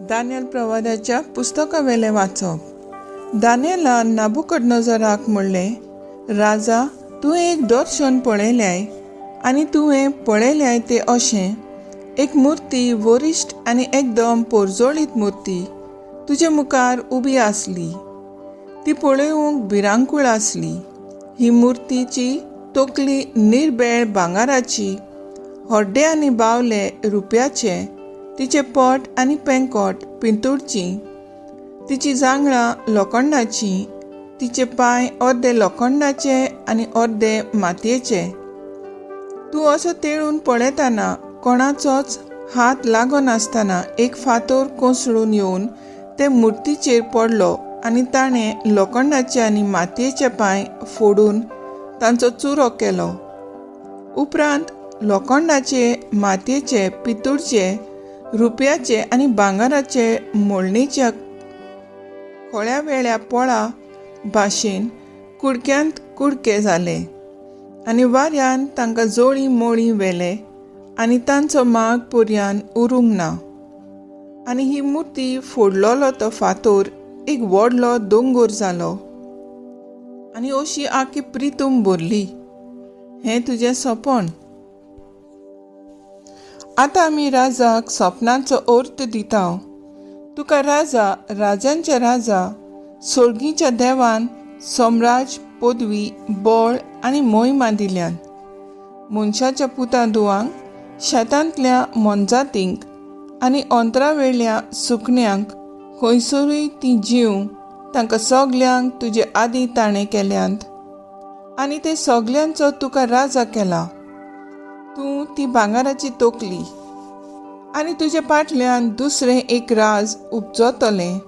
Daniel प्रवाद्याच्या पुस्तकावेलें वाचप. दानियलान नाबुकडनजराक म्हणलें, राजा, तुवें एक दर्शन पळयल्याय आनी तुवें पळयल्याय तें अशें, एक मुर्ती वरिश्ठ आनी एकदम पोरजोळीत मुर्ती तुजे मुखार उबी आसली. ती पळोवंक भिरांकूळ आसली. ही मुर्तीची तकली निर्बेळ भांगराची, हड्डे आनी बावले रुप्याचे, तिचें पोट आनी पेंकोट पिंतुळची, तिचीं जांगळां लोखंडाचीं, तिचे पांय अर्दे लोखंडाचे आनी अर्दे मातयेचे. तूं असो तेळून पळयतना कोणाचोच हात लागनासतना एक फातोर कोसळून येवन ते मुर्तीचेर पडलो आनी ताणें लोखंडाचे आनी मातयेचे पांय फोडून तांचो चुरो केलो. उपरांत लोखंडाचे, मातयेचे, पितूळचे, रुप्याचे आनी भांगराचे मोडणेच्या खळ्या वेळ्या पोळा भाशेन कुडक्यांत कुडके जाले आनी वाऱ्यान तांकां जोळी मोळी व्हेले आनी तांचो माग पर्यान उरूंक ना. आनी ही मुर्ती फोडलोलो तो फातोर एक व्हडलो दोंगोर जालो आनी अशी आखी प्रितूम भरली. हें तुजें सपन. आतां आमी राजाक सपनाचो अर्थ दिता. तुका राजा, राजांच्या राजा, सोर्गीच्या देवान सम्राज, पदवी, बळ आनी मोहिमा दिल्यान. मनशाच्या पुतां दुवांक, शेतांतल्या मोनजातींक आनी अंतरावेल्या सुकण्यांक खंयसरूय तीं जीव तांकां सगल्यांक तुजे आदीं ताणें केल्यांत आनी ते सगल्यांचो तुका राजा केला. तूं ती भांगराची तकली आनी तुज्या पाटल्यान दुसरें एक राज उपजतलें,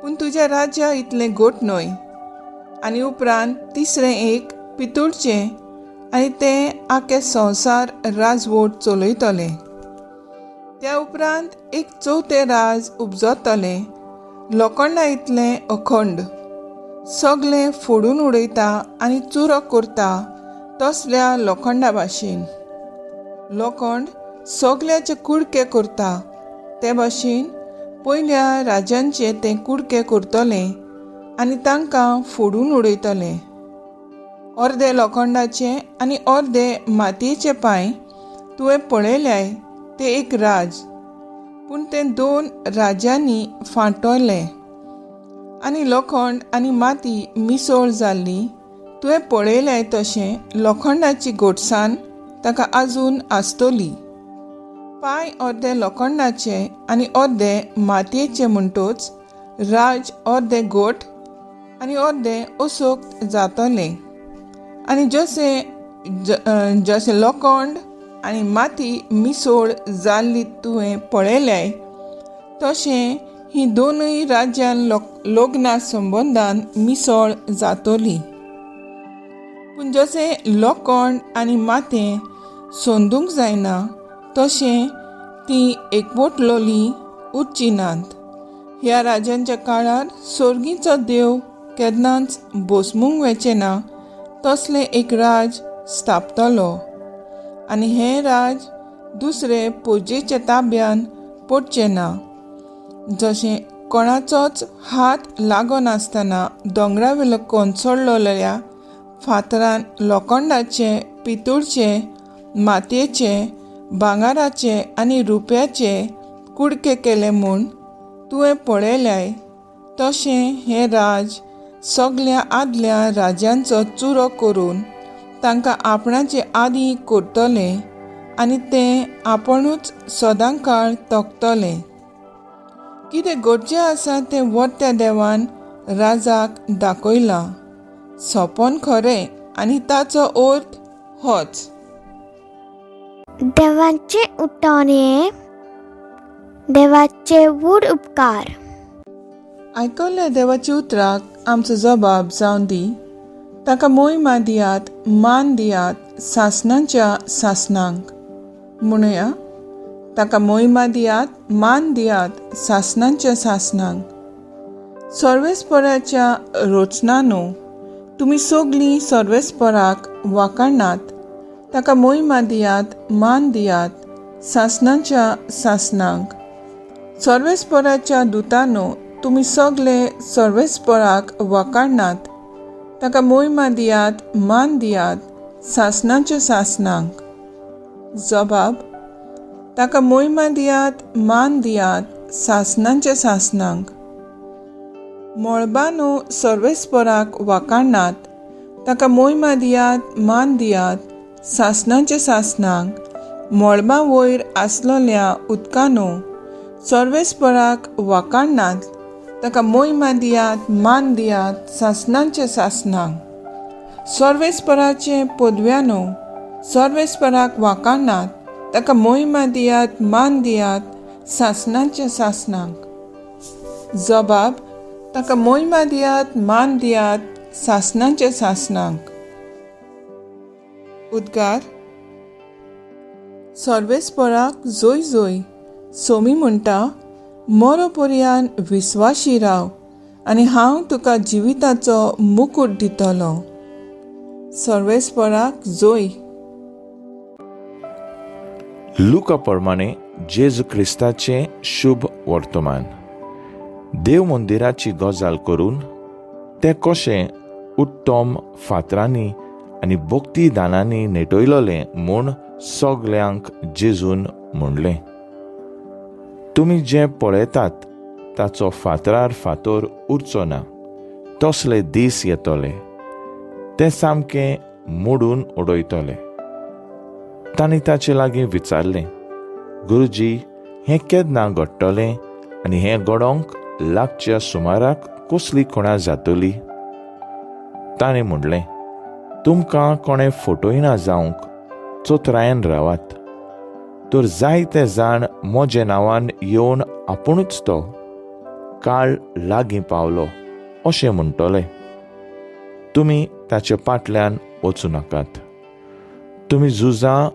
पूण तुज्या राज्या इतलें घट न्हय. आनी उपरांत तिसरें एक पितूळचें आनी तें आखे संवसार राजवट चलयतलें. त्या उपरांत एक चवथें राज उपजतलें, लोखंडा इतलें अखंड, सगलें फोडून उडयता आनी चुरो करता तसल्या लोखंडा भाशेन. लोखंड सगल्याचे कुडके करता ते भाशेन पयल्या राजांचे तें कुडके करतलें आनी तांकां फोडून उडयतलें. अर्दे लोखंडाचे आनी अर्दे मातयेचे पांय तुवें पळयल्याय तें एक राज, पूण तें दोन राज्यांनी फांटवलें आनी लोखंड आनी माती मिसळ जाल्ली तुवें पळयल्याय तशें लोखंडाची गोटसाण ताका आजून आसतली. पांय अर्दे लोखंडाचे आनी अर्दे मातयेचे म्हणटोच राज अर्दे गोट आनी अर्दे असोक्त जातलें. आनी जशें जशें लोखंड आनी माती मिसळ जाल्ली तुवें पळयल्याय तशें ही दोनूय राज्यां लग्ना संबंदान मिसळ जातली. पूण जशें लोखंड आनी मातें सोंदूंक जायना तशें ती एकवटलोली उरची नात. ह्या राजांच्या काळार सोर्गीचो देव केन्नाच बोसमूंक वेचें ना तसलें एक राज स्थापतलो आनी हें राज दुसरे पोजेच्या ताब्यान पडचें ना. जशें कोणाचोच हात लागनासतना दोंगरावेलो कोनसोडलेल्या फातरान लोखंडाचे, पितूळचे, मातयेचे, भांगराचे आनी रुप्याचे कुडके केले म्हूण तुवें पळयल्याय तशें हें राज सगल्या आदल्या राजांचो चुरो करून तांकां आपणाचे आदीं करतलें आनी तें आपणूच सदांकाळ तोखतलें. कितें घडचें आसा तें वरत्या देवान राजाक दाखयलां. सपन खरें आनी ताचो अर्थ होच. देवाचे उतर हें देवाचे व्हड उपकार. आयकल्ल्या देवाच्या उतराक आमचो जबाब जावन दी. ताका मोहिमा दियात, मान दियात सासणाच्या सासणांक. म्हणुया, ताका मोहिमा दियात, मान दियात सासणाच्या सासणांक. सर्वेस्पराच्या रोचनानो, तुमी सगलीं सर्वेस्पराक वाखाणात. ताका मोहिमा दियात, मान दियात सासणाच्या सासणांक. सर्वेस्पराच्या दुतानो, तुमी सगले सर्वेस्पराक वाकाडनात, ताका मोहिमा दियात, मान दियात सासणाच्या सासणांक. जबाब: ताका मोहिमा दियात, मान दियात सासणाच्या सासणांक. मळबानो, सर्वेस्पराक वाकाडनात, ताका मोहिमा दियात, मान दियात सासणाच्या सासणांक. मळबा वयर आसलोल्या उदकानो, सर्वेस्पराक वाकाडनात, ताका मोहिमा दियात, मान दियात सासणाच्या सासणांक. सर्वेस्पराचे पदव्यानो, सर्वेस्पराक वाकाडनात, ताका मोहिमा दियात, मान दियात सासणाच्या सासणांक. जबाब: ताका मोहिमा दियात, मान दियात सासणाच्या सासणांक. उद्गार: सर्वेस्पराक जोय जोय. सोमी म्हणटा, मरो पर्यान विस्वाशी राव आनी हांव तुका जिविताचो मुकूट दितलो. सर्वेस्पराक जोय. लुका प्रमाणे जेजू क्रिस्ताचें शुभ वर्तमान. देव मंदिराची गजाल करून तें कशें उत्तम फातरांनी आनी भक्ती दानांनी नेटयलोलें म्हूण सगल्यांक जेजून म्हणलें, तुमी जें पळयतात ताचो फातरार फातर उरचो ना, तसले दीस येतले, ते सामकें मोडून उडयतले. तांणी ताचे लागीं विचारलें, गुरुजी, हें केन्ना घडटलें आनी हें घडोवंक लागच्या सुमाराक कसली खुणा जातली? ताणें म्हणलें, तुमकां कोणें फटयना जावंक चोतरायेन रावात. तर जायते जाण म्हज्या नांवान येवन आपुणूच तो, काळ लागीं पावलो अशें म्हणटले. तुमी ताचे फाटल्यान वचूं नाकात. तुमी झुजां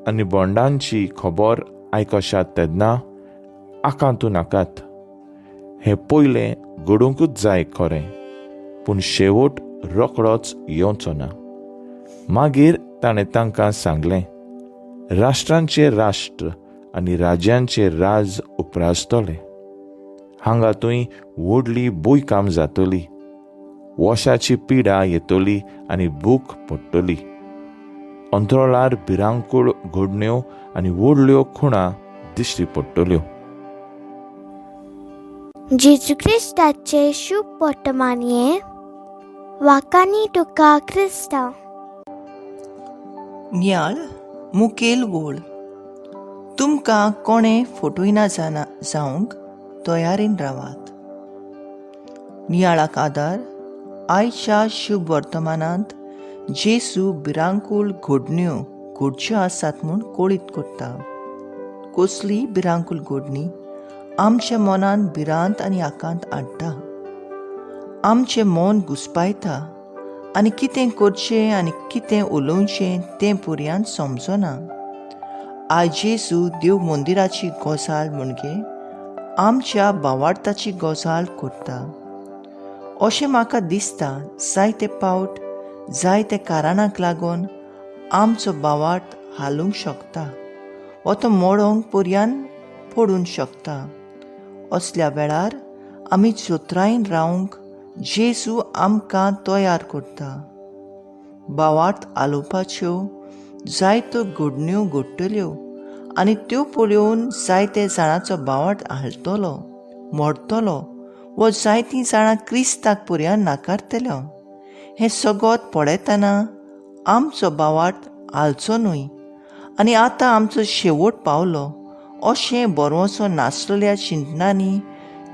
आनी बंडांची खबर आयकशात तेन्ना आकांतू नाकात. हें पयलें घडोवंकूच जाय खरें, पूण शेवट रोखडोच येवचो ना. मागीर ताणें तांकां सांगलें, राष्ट्रांचे राष्ट्र आनी राज्यांचे राज उपरासतले. हांगा थंय व्हडली भूंयकांप जातली, वशाची पिडा येतली आनी भूक पडटली. अंतरोळार भिरांकूळ घडण्यो आनी व्हडल्यो खुणा दिश्टी पडटल्यो. जेजू क्रिस्ताचे शुभ वर्तमान हें. वाकानी तुका क्रिस्तांव. नियाळ मुखेल वोळ. तुमकां कोणें फटयना जाना जावंक तयारेन रावात. नियाळाक आदार. आयच्या शुभ वर्तमानांत जेसू भिरांकूळ घडण्यो घडच्यो आसात म्हूण कळीत करता. कसलीय भिरांकूळ घडणी आमच्या मनान भिरांत आनी आकांत हाडटा, आमचें मन घुस्पायता आनी कितें करचें आनी कितें उलोवचें तें पर्यांत समजना. आयज जेजू देव मंदिराची गजाल म्हणजे आमच्या भावार्थाची गजाल करता अशें म्हाका दिसता. जायते पावट जायते कारणाक लागून आमचो भावार्थ हालूंक शकता वो तो मोडोंक पर्यान पडूंक शकता. असल्या वेळार आमी चोत्रायेन रावंक जेजू आमकां तयार करता. भावार्थ हालोवपाच्यो जायत्यो घडण्यो घडटल्यो आनी त्यो पळोवन जायते जाणांचो भावार्थ हालतलो, मोडटलो वो जायतीं जाणां क्रिस्ताक पर्यान नाकारतल्यो. हें सगळत पळयतना आमचो भावार्थ हालचो न्हय आनी आतां आमचो शेवट पावलो अशें बरवसो नासलेल्या चिंतनांनी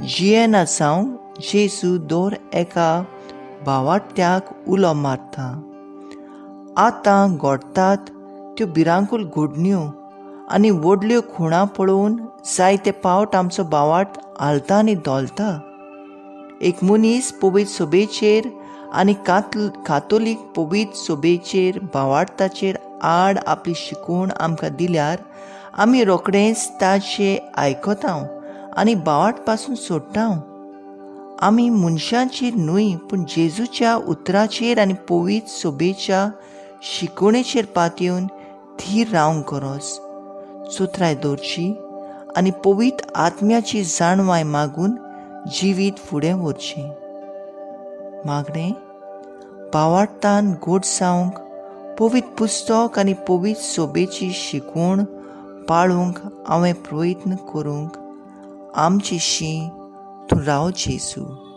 जियेना जावंक जेजू दर एका भावार्थ्याक उलो मारता. आतां घडटात त्यो भिरांकूळ घडण्यो आनी व्हडल्यो खुणां पळोवन जायते पावट आमचो भावार्थ हालता आनी धोलता. एक मनीस पवित्र सोबेचेर आनी कातोलीक पवित्र सोबेचेर भावार्थाचेर आड आपली शिकवण आमकां दिल्यार आमी रोखडेंच ताचें आयकता आनी भावार्थ पासून सोडटा. आमी मनशांचेर न्हय पूण जेजूच्या उतराचेर आनी पवित्र सोबेच्या शिकवणेचेर पातयेवन थीर रावंक गरज. चोत्राय दवरची. आनी पवित्र आत्म्याची जाणवाय मागून जिवीत फुडें व्हरचें. मागणें भावार्थान गोड जावंक पवित्र पुस्तक आनी पवित्र सोबेची शिकवण पाळूंक हांवें प्रयत्न करूंक आमची शी तूं राव जेजू.